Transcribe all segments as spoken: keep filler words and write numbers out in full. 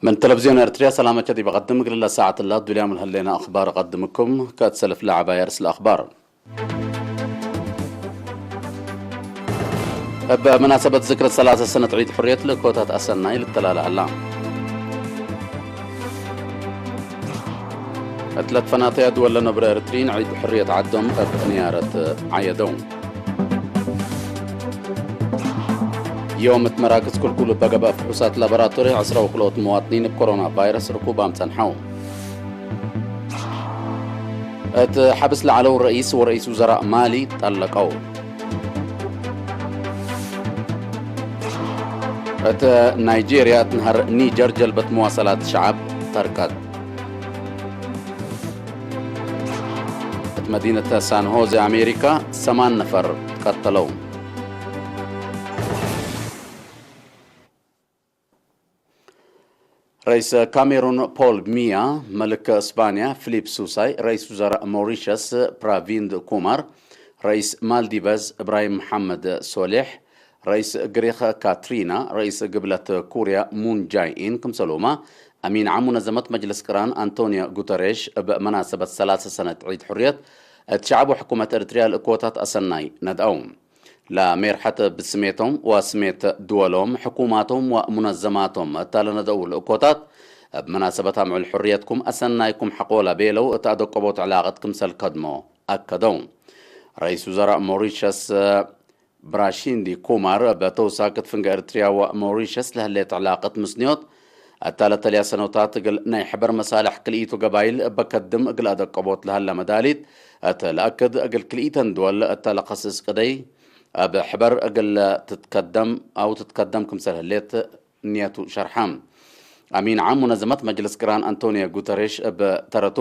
ምን ተለቪዝዮን ኤርትርያ ሰላመ ከዲብ አቀድም፣ እግል ለሳዐት እላ ዱልያም ለህሌነ አኽባር እቀድምኩም። ከእት ሰልፍ ለዐባይ አርእስ ለአኽባር። እብ መናሰበት ዝክረ ሰላሰ ሰነት ዒድ ሕርየት ለእኮታት አሰናይ ልተላለ ሀላ። እት ለትፈናተያ ድወል ለነብረ ኤርትሪን ዒድ ሕርየት ዐዶም እብ ንያረት ዐየደው። ዮም እት መራክዝ ክልኩል እበ ገብአ ፍሑሳት ላቦራቶሪ ዐስራ ወክልኦት መዋጥኒን እብ ኮሮና ቫይረስ ርኩባም ጸንሐው። እት ሐብስ ለዐለው ረኢስ ወረኢስ ውዘራእ ማሊ ጠለቀው። እት ናይጄርያ እት ነሀር ኒጀር ጀልበት መዋሰላት ሸዐብ ተርከት። እት መዲነት ሳን ሆዜ አሜሪካ ሰማን ነፈር ትቀተለው። ረኢስ ካሜሩን ፖል ቢያ፣ መልክ እስባንያ ፊሊፕ ሱሳይ፣ ረኢስ ውዘራእ ሞሪሸስ ፕራቪንድ ኩማር፣ ረኢስ ማልዲቨዝ እብራሂም መሐመድ ሶሌሕ፣ ረኢስ ግሪክ ካትሪና፣ ረኢስ ግብለት ኩርያ ሙን ጃይ ኢን ክምሰልሁመ፣ አሚን ዓም ሙነዘመት መጅልስ ቅራን አንቶኒዮ ጉተሬሽ እብ መናሰበት ሰላሰ ሰነት ዒድ ሕርየት እት ሸዐብ ወሕኩመት ኤርትርያ ለእኮታት አሰናይ ነድአው። ለሜርሐት ብስሜቶም ወስሜት ድወሎም፣ ሕኩማቶም ወሙነዘማቶም እተ ለነድአው ለእኮታት፣ እብ መናሰበት አምዕል ሕርየትኩም አሰናይኩም ሐቆ ለቤለው እት አደቀቦት ዕላቀት ክምሰል ከድሞ አከደው። ረኢስ ውዘራእ ሞሪሸስ ብራሺንዲ ኩማር፣ እብ ተውሳክ እት ፍንገ ኤርትርያ ወሞሪሸስ ለህሌት ዕላቀት ምስንዮት፣ እተ ለተልያ ሰኖታት እግል ናይ ሕበር መሳልሕ ክልኢቱ ገባይል እበ ከድም እግል አደቀቦት ለሀለ መዳሊት እት ለአክድ፣ እግል ክልኢተን ድወል እተ ለከስስ ቅደይ እብ ሕበር እግል ትትከደም አው ትትከደም ክምሰል ህሌት ንየቱ ሸርሐ። አሚን ዓም ሙነዘመት መጅልስ ቅራን አንቶኒዮ ጉተሬሽ እብ ተረቱ፣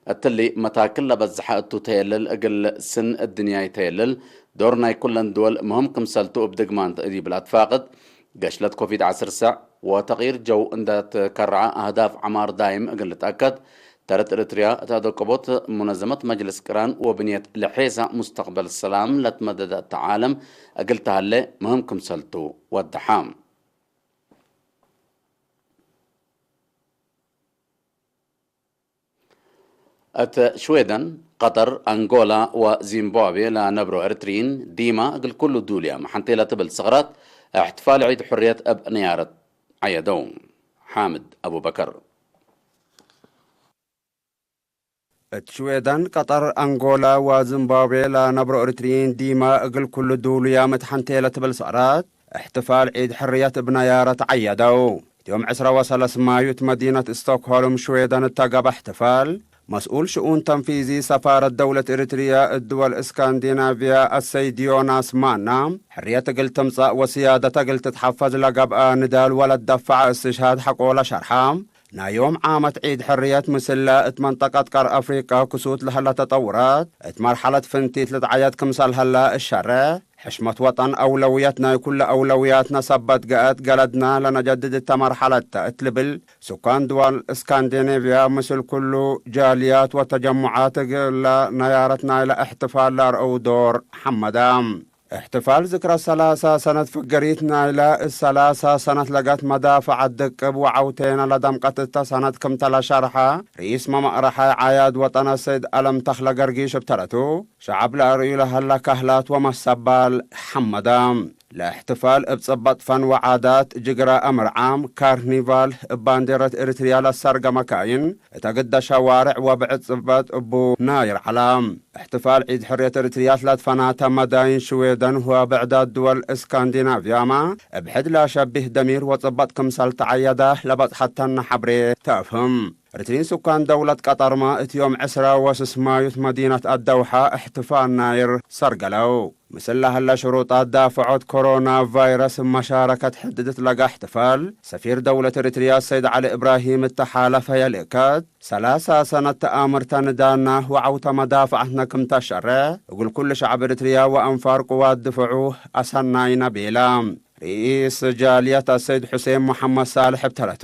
እትሊ መታክል ለበዝሐ እቱ ተየልል እግል ስን እድንያይ ተየልል፣ ዶር ናይ ኩለን ድወል ምህም ክምሰልቱ እብ ድግማን ዲብ ለአትፋቅድ፣ ገሽለት ኮቪድ ዐስር ሰዕ ወተቅይር ጀው እንደ ትከረዐ አህዳፍ ዐማር ዳይም እግል ልትአከድ፣ ተረት ኤርትርያ እት አደቀቦት ሙነዘመት መጅልስ ቅራን ወብንየት ለሔሳ ሙስተቅበል ሰላም ለትመደደ እተ ዓለም እግል ተሀሌ ምህም ክምሰልቱ ወደሐ። እት ሽዌደን፣ ቀጠር፣ አንጎላ ወዚምባብዌ ለነብሮ ኤርትርዪን ዲማ እግል ኩሉ ዱልያም ሐንቴ ለትብል ሰቅራት እሕትፋል ዒድ ሕርየት እብ ንያረት ዐየደው። ሓምድ አቡበከር። እት ሽዌደን፣ ቀጠር፣ አንጎላ ወዚምባብዌ ለነብሮ ኤርትርዪን ዲማ እግል ኩሉ ዱልያም እት ሐንቴ ለትብል ሰቅራት እሕትፋል ዒድ ሕርየት እብ ነያረት ዐየደው። እት ዮም ዕስራ ወሰለስ ማዩ እት መዲነት ስቶክሆልም ሽዌደን እተ ገብአ እሕትፋል፣ መስኡል ሽኡን ተንፊዚ ሰፋረት ደውለት ኤሪትርያ እት ድወል እስካንዲናቭያ አሰይድ ዮናስ ማና፣ ሕርየት እግል ትምጸእ ወስያደት እግል ትትሐፈዝ ለገብአ ንዳል ወለትደፈዐ እስትሽሃድ ሐቆለ ሸርሐ፣ ናይ ዮም ዓመት ዒድ ሕርየት ምስለ እት መንጠቀት ቀር አፍሪቀ ክሱት ለሀለ ተጠውራት እት መርሐለት ፍንቲት ልትዓየድ ክምሰል ሀለ እሸሬሕ፣ ሕሽመት ወጠን አውለውየት ናይ ኩለ አውለውያትነ ሰበት ገአት፣ ገለድነ ለነጀድድ እተ መርሐለት ተ እት ልብል፣ ሱካን ድዋል እስካንዲኔቭያ ምስል ኩሉ ጃልያት ወተጀሙዓት እግለ ነያረት ናይለ እሕትፋል ለአርአው ዶር ሐመደ። እሕትፋል ዝክረ ሰላሳ ሰነት ፍገሪት ናይለ እት ሰላሳ ሰነት ለገት መዳፈዐት ድቅብ ወዐውቴነ ለደምቀት እተ ሰነት ክምተ ለሸርሐ፣ ርኢስ መመእረሐ ዓያድ ወጠን አሰይድ አለም ተክለ ገርጊሽ እብ ተረቱ፣ ሸዐብ ለአርእዩ ለሀለ ካህላት ወመሰባል ሐመደ። ለእሕትፋል እብ ጽበጥ ፈን ወዓዳት፣ ጅግረ አምር ዓም፣ ካርኒቫል፣ እብ ባንዴረት ኤሪትርያ ለሰርገ መካይን፣ እተ ግደ ሸዋርዕ ወብዕድ ጽበጥ እቡ ናይር ዐላ። እሕትፋል ዒድ ሕርየት ኤሪትርያ ለትፈናተ መዳይን ሽዌደን ወብዕዳት ድወል እስካንዲናቭያመ፣ እብ ሕድ ለሸቢህ ደሚር ወጽበጥ ክምሰል ተዐየደ ለበጽሐተነ ሐብሬ ተአፍህም። ርትሪን ሱካን ደውለት ቀጠርመ እት ዮም ዕስራ ወስስ ማዩት መዲነት አደውሐ እሕትፋል ናይር ሰርገለው። ምስል ለሀለ ሽሩጣት ዳፍዖት ኮሮና ቫይረስ መሻረከት ሕድድት ለጋ እሕትፋል፣ ሰፊር ደውለት ኤሪትርያ ሰይድ ዐሊ እብራሂም እተ ሓለፈየ ልእከት፣ ሰላሳ ሰነት ተአምርተ ንዳልነ ወዐውተ መዳፍዐትነ ክም ተሸሬሕ፣ እግል ኩሉ ሸዐብ ኤሪትርያ ወአንፋር ቅዋት ድፍዑ አሰናይነ ቤለ። ርኢስ ጃልየት አሰይድ ሑሴን መሐመድ ሳልሕ እብ ተረቱ፣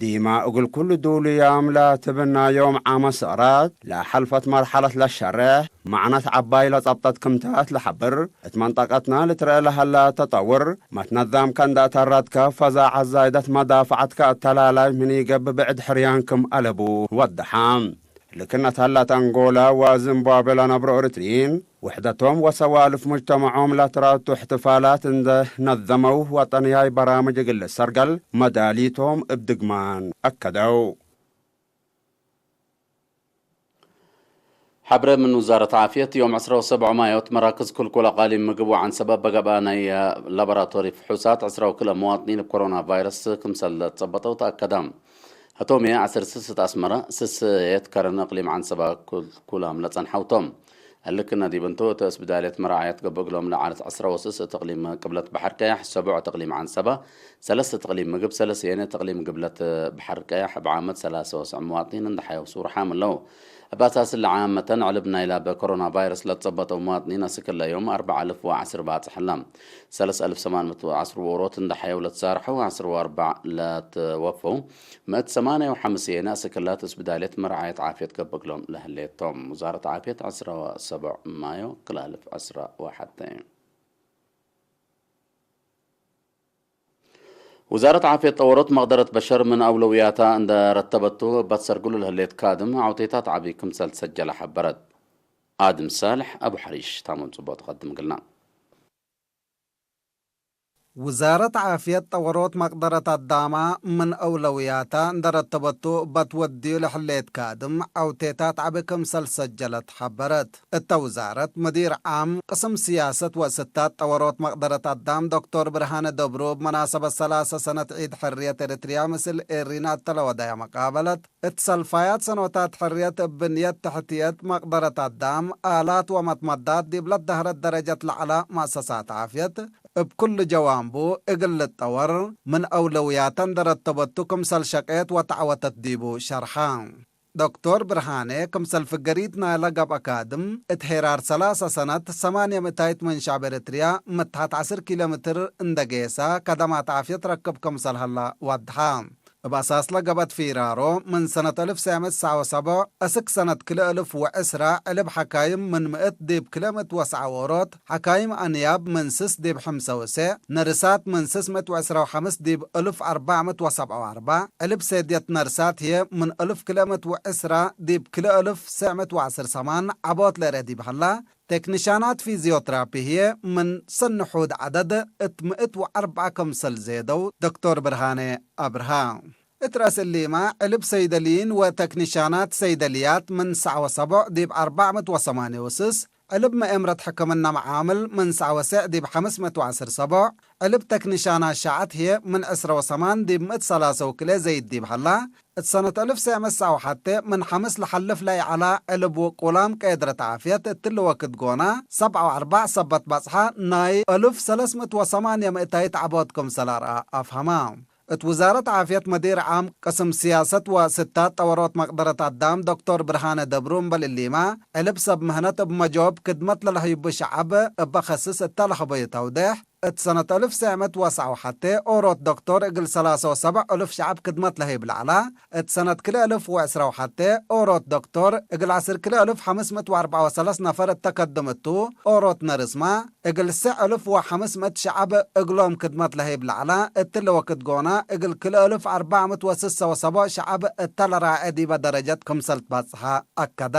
ዲማ እግል ኩሉ ዱሉያም ለትብናዮም ዓመ ሰቅራት ለሐልፈት መርሐለት ለሸሬሕ መዕነት ዐባይ ለጸብጠት ክምታት ለሐብር፣ እት መንጠቀትና ልትረአ ለሀላ ተጠውር፣ መትነዛምከ እንደ አተረትከ ፈዛዐት ዛይደት መዳፍዐትከ አተላላይ ምን ኢገብእ ብዕድ ሕርያን ክም አለቡ ወደሐ። ልክነት ሀላት አንጎላ ወዝምባብዌ ለነብሮ ኤሪትርዪን፣ ውሕደቶም ወሰዋልፍ ሙጅተመዖም ለትራቱ እሕትፋላት እንደ ነዘመው፣ ወጠንያይ በራምጅ እግል ልሰርገል መዳሊቶም እብ ድግማን አከደው። ሐብረ ምን ውዛረት ዓፍየት፣ ዮም ዕስራ ወሰብዕ ማዮት መራክዝ ክልኩል አቃሊም ምግብ ወዐንሰበ በገብአ ናይ ላቦራቶሪ ፍሑሳት፣ ዕስራ ወክልኤ መዋጥኒን እብ ኮሮና ቫይረስ ክምሰል ለትጸበጠው ተአከደ። ህቶምየ ዐስር ስስ እት አስመረ፣ ስስ የት ከረን እቅሊም ዐንሰበ ኩል-፣ ኩላም ለጸንሐው ቶም። እሊ ክነ ዲብ እንቱ፣ እት እስብዳልየት መርዓየት ገብእ እግሎም ለዐለት ዐስረ ወስስ እት እቅሊም ቅብለት በሐር ቀያሕ፣ ሰቡዕ እት እቅሊም ዐንሰበ፣ ሰለስ እት እቅሊም ምግብ፣ ሰለስ የነ እት እቅሊም ግብለት በሐር ቀያሕ፣ እብ ዓመት ሰላሰ ወሰዕ መዋጥኒን እንደ ሐየው ሱር ሓም ለው። እብ አሳስ እሊ ዓም መተን፣ ዕልብ ናይላ በኮሮና ቫይረስ ለትጸበጠው መዋጥኒን፣ አስክ እለ ዮም አርበዕ አልፍ ወዐስር ባጽሕ እለ። ሰለስ አልፍ ሰማን ምእት ወዐስር ወኦሮት እንደ ሐየው ለትሳርሐው፣ ዐስር ወአርበዕ ለትወፈው፣ ምእት ሰማንያ ወሐምስ የነ አስክ እለ እት እስብዳልየት መርዓየት ዓፍየት ገብእ እግሎም ለህሌት ቶም። ውዛረት ዓፍየት ዐስረ ወሰብዕ ማዮ ክልኤ አልፍ ዐስረ ወሐቴ። ውዛረት ዓፍየት ጠወሮት መቅደረት በሸር ምን አውለውያታ እንደ ረተበቱ፣ እበ ትሰርግሉ ለህሌት ካድም ዐውቴታት ዐቢ ክምሰል ትሰጀለ ሐበረት። አድም ሳልሕ አቡ ሐሪሽ ታሙን ጽቦ ተቀድም እግልና። ውዛረት ዓፍየት ጠወሮት መቅደረት አዳማ ምን አውለውያታ እንደ ረተበቱ፣ እበ ትወድዩ ለህሌት ካድም ዐውቴታት ዐቢ ክምሰል ትሰጀለት ሐበረት። እተ ውዛረት፣ ምዲር ዓም ቅስም ስያሰት ወእስታት ጠወሮት መቅደረት አዳም ዶክቶር ብርሃነ ደብሩ፣ እብ መናሰበት ሰላሰ ሰነት ዒድ ሕርየት ኤሪትርያ ምስል ኤሪና እተ ለወደያ መቃበለት፣ እት ሰልፋያት ሰኖታት ሕርየት እብ ብንየት ተሕትየት መቅደረት አዳም፣ አላት ወመትመዳት ዲብ ለትደህረት ደረጀት ለዐላ መአሰሳት ዓፍየት፣ እብ ኩሉ ጀዋንቡ እግል ልትጠወር፣ ምን አውለውያተ እንደ ረተበቱ ክምሰል ሸቄት ወተዐወተት ዲቡ ሸርሐ። ዶክቶር ብርሃኔ፣ ክምሰል ፍገሪት ናይለ ገብአ ካድም፣ እት ሄራር ሰላሰ ሰነት፣ ሰማንየ ምእታይት ምን ሸዕብ ኤረትርያ፣ ምትሐት ዐስር ኪሎ ሜትር እንደ ጌሰ፣ ከደማት ዓፍየት ረክብ ክምሰል ሀላ ወድሐ። እብ አሳስለ ገብአት ፊራሮ፣ ምን ሰነት አልፍ ሰዕ ምእት ሰዕ ወሰቦዕ አስክ ሰነት ክልኤ አልፍ ወዕስራ፣ ዕልብ ሐካይም ምን ምእት ዲብ ክልኤ ምእት ወሰዕ ወኦሮት፣ ሐካይም አንያብ ምን ስስ ዲብ ሐምሰ ወሰዕ፣ ነርሳት ምን ስስ ምእት ወዕስራ ወሐምስ ዲብ እልፍ አርባዕ ምእት ወሰብዓ ወአርባዕ፣ ዕልብ ሴድየት ነርሳት ህዬ ምን እልፍ ክልኤ ምእት ወዕስራ ዲብ ክልኤ እልፍ ሰዕ ምእት ወዐስር ሰማን ዐቦት ለርኤ ዲብ ሀላ፣ ቴክኒሻናት ፊዝዮትራፒ ህዬ ምን ሰኒ ሑድ ዐደድ እት ምእት ወአርበዕ ክምሰል ዜደው ዶክቶር ብርሃኔ አብርሃ። እት ረአስ እሊመ፣ ዕልብ ሰይደልይን ወተክኒሻናት ሰይደልያት ምን ሰዕ ወሰቦዕ ዲብ አርበዕ ምእት ወሰማንየ ወስስ፣ ዕልብ መኤምረት ሕክምና መዓምል ምን ሰዕ ወሰዕ ዲብ ሐምስ ምእት ወዐስር ሰቦዕ፣ ዕልብ ተክኒሻናት ሻዐት ህዬ ምን ዕስረ ወሰማን ዲብ ምእት ሰላሰ ወክልኤ ዘይድ ዲብ ሀላ፣ እት ሰነት አልፍ ሰዕ ምእት ሰዕ ወሐቴ ምን ሐምስ ለሐልፍ ለኢዐላ ዕልብ ወቁላም ቄድረት ዓፍየት እትሊ ወክድ ጎና፣ ሰብዓ ወአርበዕ ሰበት በጽሐ ናይ አልፍ ሰለስ ምእት ወሰማንየ ምእታይት ዐቦት ክምሰል አርአ አፍሀማ። እት ውዛረት ዓፍየት መዲር ዓም ቅስም ስያሰት ወስታት ጠወሮት መቅደረት አዳም ዶክቶር ብርሃነ ደብሩ እምበል እሊመ፣ ዕልብ ሰብ ምህነት እብ መጆብ ክድመት ለለህይቡ ሸዐብ እበ ከስስ እተ ለሀበዩ ተውዴሕ፣ እት ሰነት አልፍ ሰዕ ምእት ወሰዕ ወሐቴ ኦሮት ዶክቶር እግል ሰላሰ ወሰብዕ አልፍ ሸዐብ ክድመት ለህይብ ለዐላ፣ እት ሰነት ክልኤ አልፍ ወዕስራ ወሐቴ ኦሮት ዶክቶር እግል ዐስር ክልኤ አልፍ ሐምስ ምእት ወአርበዕ ወሰለስ ነፈር እተ ከድም እቱ፣ ኦሮት ነርስመ እግል ሰዕ አልፍ ወሐምስ ምእት ሸዐብ እግሎም ክድመት ለህይብ ለዐላ፣ እትሊ ወክድ ጎና እግል ክልኤ አልፍ አርበዕ ምእት ወስሰ ወሰቦዕ ሸዐብ እተ ለራዔ ዲበ ደረጀት ክምሰል ትበጽሐ አከደ።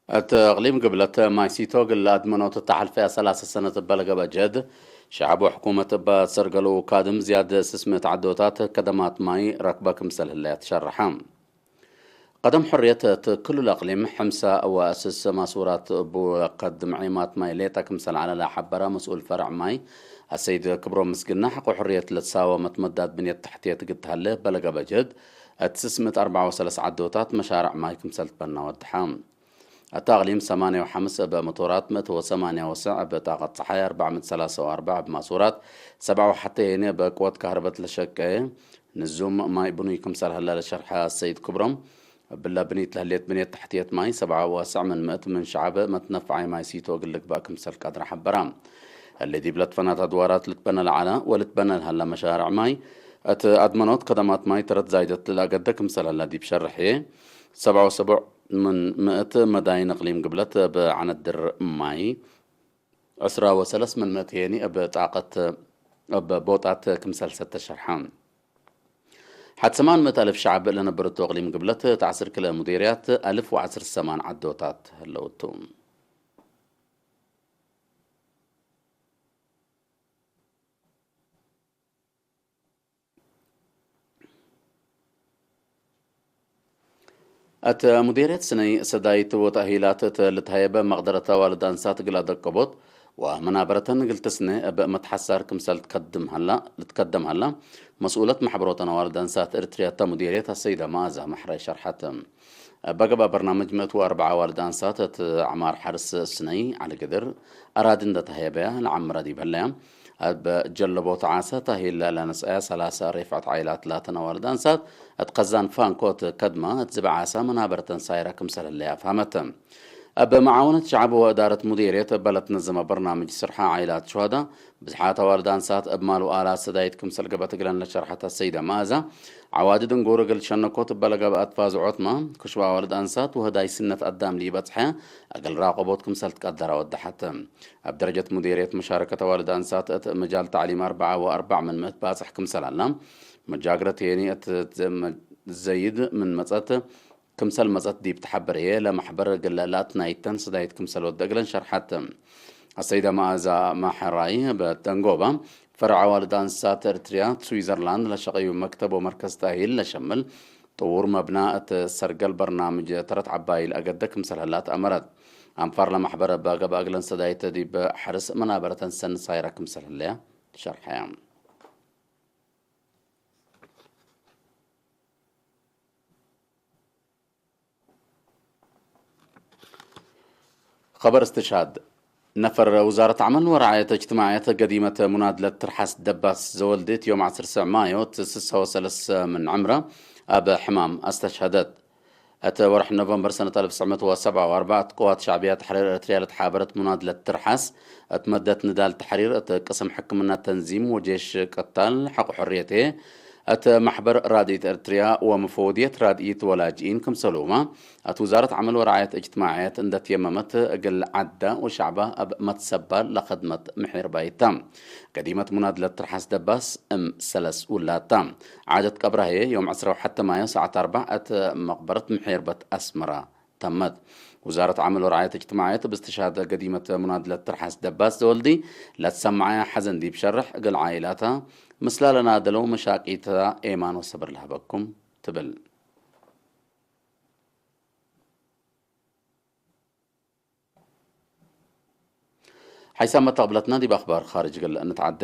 እት እቅሊም ግብለት ማይ ሲቶ እግል አድመኖት እተ ሐልፈያ ሰላሰ ሰነት እበ ለገብአ ጀህድ፣ ሸዐብ ወሕኩመት እበ ትሰርገሉ ካድም ዝያድ ስስ ምእት ዐዶታት ከደማት ማይ ረክበ ክምሰል ህለያ ትሸረሐ። ቀደም ሕርየት እት ክሉ ለእቅሊም ሕምሰ ወስስ ማሱራት እቡ ለከድም ዔማት ማይ ሌጠ ክምሰል ዐለ ለሐበረ መስኡል ፈርዕ ማይ አሰይድ ክብሮም ምስግና፣ ሐቆ ሕርየት ለትሳወመት መዳት ብንየት ተሕትየት እግል ተሀሌ እበ ለገብአ ጀህድ፣ እት ስስ ምእት አርበዕ ወሰለስ ዐዶታት መሻርዕ ማይ ክምሰል ትበና ወድሐ። እት አቅሊም ሰማንየ ወሐምስ እብ መቶራት፣ ምእት ወሰማንየ ወሰዕ እብ ጣቀት ጸሓይ፣ አርበዕ ምእት ሰላሰ ወአርበዕ እብ ማሱራት፣ ሰብዓ ወሐቴ የኔ እብ ቅወት ከህርበት ለሸቄ ንዙም ማይ ብኑይ ክምሰል ሀለ ለሸርሐ አሰይድ ክብሮም፣ እብለ ብኒት ለህሌት ብንየት ተሕትየት ማይ ሰብዓ ወሰዕ ምን ምእት ምን ሸዐብ መትነፍዓይ ማይ ሲቶ እግል ልግበእ ክምሰል ቀድረ ሐበራ። እሊ ዲብ ለትፈናት አድዋራት ልትበነ ለዐለ ወልትበነ ለሀለ መሻርዕ ማይ እት አድመኖት ከደማት ማይ ተረት ዛይደት ለአገደ ክምሰል ሀለ ዲብ ሸርሕ ህዬ፣ ሰብዓ ወሰቡዕ ምን ምእት መዳይን እቅሊም ግብለት እብ ዐነድር ማይ፣ ዕስራ ወሰለስ ምን ምእት ህዬኒ እብ ጣቀት እብ ቦጣት ክምሰል ሰተ ሸርሐ። ሐድ ሰማን ምእት አልፍ ሸዐብ ለነብር እቱ እቅሊም ግብለት ተዐስር ክልኤ ሙዴርያት አልፍ ወዐስር ሰማን ዐዶታት ህለው ቱ። እት ሙዴርየት ስነይ ሰዳይት ወተእሂላት እት ልትሀየበ መቅደረት አዋልድ አንሳት እግል አደቀቦት ወመናበረተን እግል ትስነ እብ መትሐሳር ክምሰል ትከድም ሀላ፣ ልትከደም ሀላ፣ መስኡለት መሕበሮተን አዋልድ አንሳት ኤረትርያ እተ ሙዴርየት አሰይደ መአዛ መሕራይ ሸርሐት። እበ ገብአ በርናምጅ ምእት ወአርበዕ አዋልድ አንሳት እት ዐማር ሐርስ ስነይ ዐሊ ግድር አራዲ እንደ ተሀየበያ ለዐምረ ዲብ ህለያ፣ እብ ጀለቦት ዓሰ ተሂለ ለነስአያ ሰላሰ ሬፍዐት ዓኢላት ላተን አዋልድ አንሳት እት ከዛን ፋንኮ እት ከድመ እት ዝብዕ ዓሰ መናበረተን ሳይረ ክምሰል ህለየ አፍሀመት። እብ መዓወነት ሸዐብ ወእዳረት ሙዴርየት እበ ለትነዘመ በርናምጅ ስርሐ ዓኢላት ሹሀዳ ብዝሓት አዋልድ አንሳት እብ ማል ወአላት ሰዳይት ክምሰል ገብአት እግለን ለሸርሐት አሰይደ መአዛ፣ ዐዋዲ ድንጉር እግል ሸነኮት እበ ለገብአት ፋዝዖትመ፣ ክሹ አዋልድ አንሳት ወህዳይ ስነት አዳም ለኢበጽሐ እግል ራቀቦት ክምሰል ትቀደረ ወደሐት። እብ ደረጀት ሙዴርየት መሻረከት አዋልድ አንሳት እት መጃል ተዕሊም አርበዓ ወአርበዕ ምን ምእት ባጽሕ ክምሰል ዐላ፣ መጃግረት ሄኒ እት ዘይድ ምን መጸት ክምሰል መጸት ዲብ ተሐበረ ህዬ፣ ለመሕበር እግል ለአትናይተን ሰዳይት ክምሰል ወደ እግለን ሸርሐት። አሰይደ መአዛ መሐራይ እብ ደንጎበ፣ ፈርዕ አዋልድ አንሳት ኤረትርያ እት ስዊዘርላንድ ለሸቀዩ መክተብ ወመርከዝ ተእሂል ለሸምል ጥዉር መብና እት ሰርገል በርናምጅ ተረት ዐባይ ለአገደ ክምሰል ህላ ተአመረት። አንፋር ለመሕበር እበ ገብአ እግለን ሰዳይት ዲብ ሐርስ መናበረተን ሰኒ ሳይረ ክምሰል ህለየ ሸርሐየ። ኸበር እስትሽሃድ። ነፈር ውዛረት ዐመል ወረዓየት እጅትማዕየት ገዲመት ሙናድለት ትርሓስ ደባስ ዘወልዲ እት ዮም ዐስር ሰዕ ማዮ እት ስሰ ወሰለስ ምን ዕምረ እብ ሕማም አስተሽሀደት። እት ወርሕ ኖቨምበር ሰነት አልፍ ትስዕ ምእት ወሰብዓ ወአርበዕ እት ቅዋት ሸዕብያ ተሕሪር ኤረትርያ ለትሓበረት ሙናድለት ትርሓስ፣ እት መደት ንዳል ተሕሪር እት ቅስም ሕክምና ተንዚም ወጄሽ ቅታል ሐቆ ሕርየት ህዬ፣ እት መሕበር ራድኢት ኤረትርያ ወመፈወድየት ራድኢት ወላጅኢን ክምሰልሁመ፣ እት ውዛረት ዐመል ወረዓየት እጅትማዕየት እንደ ትየመመት፣ እግል ዐዳ ወሸዕባ እብ መትሰባል ለከድመት ምሒር ባይት ተ። ገዲመት ሙናድለት ትርሓስ ደባስ እም ሰለስ ውላድ ተ። ዓደት ቀብራ ህዬ ዮም ዕስራ ወሐተ ማዮ ሰዓት አርበዕ እት መቅበረት ምሒርበት አስመራ ተመት። ውዛረት ዐመል ወረዓየት እጅትማዕየት እብ እስትሽሃድ ገዲመት ሙናድለት ትርሓስ ደባስ ዘወልዲ ለትሰመዐየ ሐዘን ዲብ ሸርሕ፣ እግል ዓኢላታ ምስላ ለናደለው መሻቂታ ኤማን ወሰብር ለሀበኩም ትብል። ሓይሳም መተቅብለትና ዲብ አኽባር ኻርጅ እግል እንትዓዴ።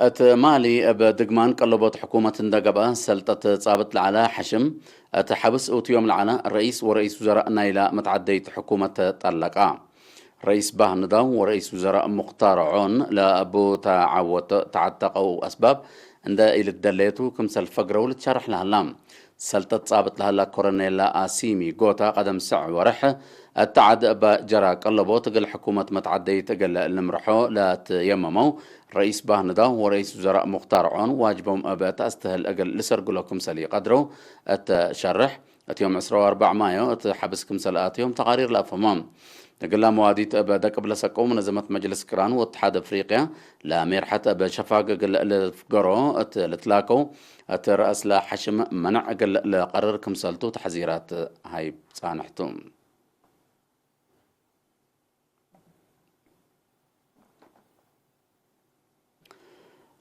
እት ማሊ እብ ድግማን ቀለቦት ሕኩመት እንደ ገብአ፣ ሰልጠት ጻብጥ ለዐለ ሐሽም እት ሐብስ እቱ ዮም ለዐለ ረኢስ ወረኢስ ውዘራእ ናይላ መትዓደይት ሕኩመት ጠለቃ። ረኢስ ባህ ንዳው ወረኢስ ውዘራእ ሙክታር ዖን ለአቡ ተዓወት ተዐተቀው አስባብ እንደ ኢልትደለየቱ ክምሰል ፈግረው ልትሸረሕ ለሀላ። ሰልጠት ጻብጥ ለሀላ ኮረኔል አሲሚ ጎታ ቀደም ሰዕ ወርሕ እት ዐድ እበ ጀራ ቀለቦት እግል ሕኩመት መትዓደይት እግል ልምርሖ ለትየመመው ረኢስ ባህ ንዳው ወረኢስ ውዘራእ ሙክታር ዖን ዋጅቦም እበ ተአስትህል እግል ልሰርግሎ ክምሰል ኢቀድረው እት ሸርሕ፣ እት ዮም ዕስራ ወአርበዕ ማዮ እት ሐብስ ክምሰል አትዮም ተቃሪር ለአፍህሞም። እግላ መዋዲት እብ ደቅብ ለሰቀው መነዘመት መጅልስ ቅራን ወእትሓድ አፍሪቅያ ለሜርሐት እብ ሸፋግ እግል ልፍገሮ እት ልትላከው እት ረአስለ ሐሽም መነዕ እግል ለቀርር ክምሰልቱ ተሕዚራት ሀይብ ጻንሕቱ።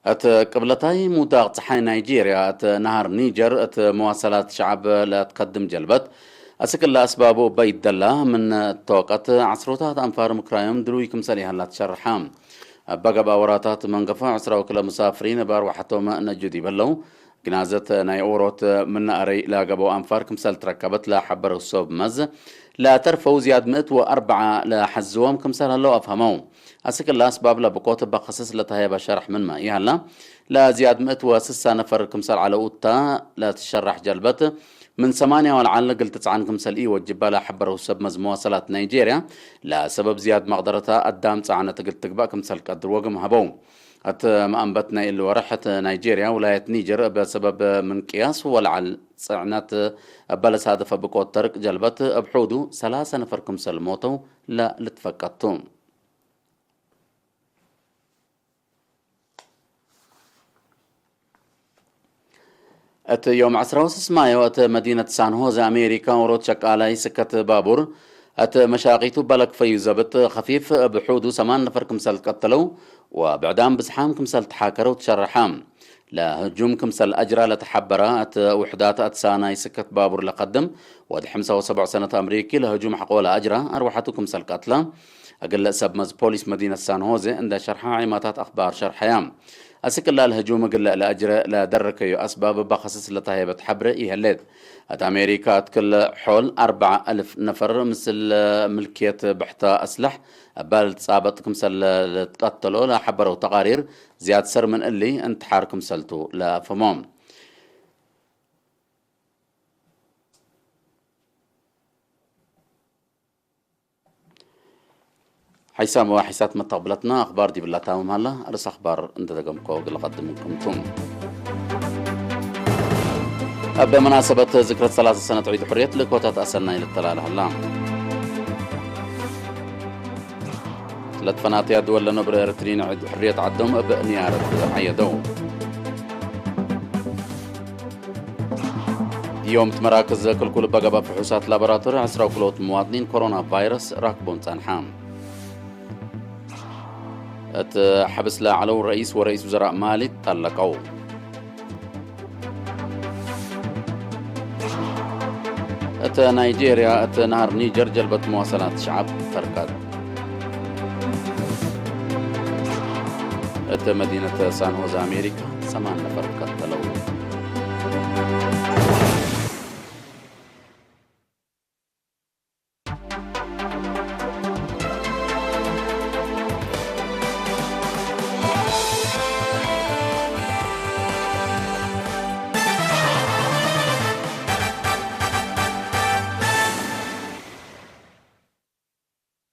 እት ቅብለታይ ሙዳቅ ጸሓይ ናይጄርያ እት ነሃር ኒጀር እት መዋሰላት ሸዐብ ለትከድም ጀልበት፣ አስክ ለአስባቡ እበ ኢደላ ምን ቶቀት ዐስሮታት አንፋር ምክራዮም ድሉይ ክምሰል ይሀላ ትሸርሐ። እበ ገብአ ወራታት መንገፎ ዕስራ ወክለ ሙሳፍሪን እብ አርወሐቶም ነጁ ዲብ ህለው፣ ግናዘት ናይ ኦሮት ምን አረይ ለገብአው አንፋር ክምሰል ትረከበት ለሐበረው ሰብ መዝ፣ ለተርፈው ዝያድ ምእት ወአርበዓ ለሐዝዎም ክምሰል ሀለው አፍሀመው። አስክ እለ አስባብ ለብቆት እበ ከሰስ ለተሀየበ ሸርሕ ምንመ ኢሀላ፣ ለዝያድ ምእት ወስሳ ነፈር ክምሰል ዐለው እታ ለትሸራሕ ጀልበት፣ ምን ሰማንያ ወለዐል እግል ትጽዓን ክምሰል ኢወጅበ ለሐበረው ሰብ መዝ መዋሰላት ናይጄርያ፣ ለሰበብ ዝያድ መቅደረታ አዳም ጸዕነት እግል ትግበእ ክምሰል ቀድር ወግም ሀበው። እት መአንበት ናይ እሊ ወርሕ እት ናይጄርያ ውላየት ኒጀር እብ ሰበብ ምን ቅያስ ወለዐል ጽዕነት እበ ለሳደፈ ብቆት ተርቅ ጀልበት እብ ሑዱ ሰላሰ ነፈር ክምሰል ሞተው ለልትፈቀድ ቱ። እት ዮም ዐስራ ወስስ ማዮ እት መዲነት ሳን ሆዜ አሜሪካ ዎሮት ሸቃላይ ስከት ባቡር እት መሻቂቱ በለክፈዩ ዘብጥ ከፊፍ እብ ሑዱ ሰማን ነፈር ክምሰል ትቀተለው ወብዕዳም ብዝሓም ክምሰል ተሓከረው ትሸረሐ። ለህጁም ክምሰል አጅራ ለተሐበረ እት ውሕዳት አትሳናይ ስከት ባቡር ለቀድም ወድ ሐምሳ ወሰብዕ ሰነት አምሪኪ ለህጁም ሐቆ ለአጅራ አርወሐቱ ክምሰል ቀትለ። እግል ሰብ መዝ ፖሊስ መዲነት ሳን ሆዜ እንደ ሸርሐ ዒማታት አክባር ሸርሐያ። አስክ እላ ለህጁም እግል ለአጅረ ለደረከዩ አስባብ እበ ከሰስ ለተሀየበት ሐብረ ኢሀሌት። እት አሜሪካ እት ክል ሖል አርበዕ አልፍ ነፈር ምስል ምልክየት ብሕተ አስለሕ እበ ልትጻበጥ ክምሰል ልትቀተሎ ለሐበረው ተቃሪር፣ ዝያድ ሰር ምን እሊ እንትሓር ክምሰልቱ ለአፍህሞ። ሐይሳም ወሐይሳት መተቅብለትና አክባር ዲብላ ታምም ሀላ። አርእስ አክባር እንተ ደገምኮ እግል ቀድምኩም ቱ። እብ መናሰበት ዝክረት ሰላሰ ሰነት ዒድ ሕርየት ልኮታት አሰናይ ልተላለ ሀላ። ለትፈናተያ ድወል ለነብረ ኤረትርዪን ዒድ ሕርየት ዐዶም እብ ንያረት ዐየደው። ዮም እት መራክዝ ክልኩል እበ ገብአ ፍሑሳት ላቦራቶሪ ዐስራ ወክልኦት መዋጥኒን ኮሮና ቫይረስ ራክቦም ጸንሐ። እት ሐብስ ለዐለው ረኢስ ወረኢስ ውዘራእ ማሊ ተጠለቀው። እት ናይጄርያ እት ነሀር ኒጀር ጀልበት መዋሰላት ሸዐብ ተርከት። እት መዲነት ሳን ሆዜ አሜሪካ ሰማን ነፈር ቀተለው።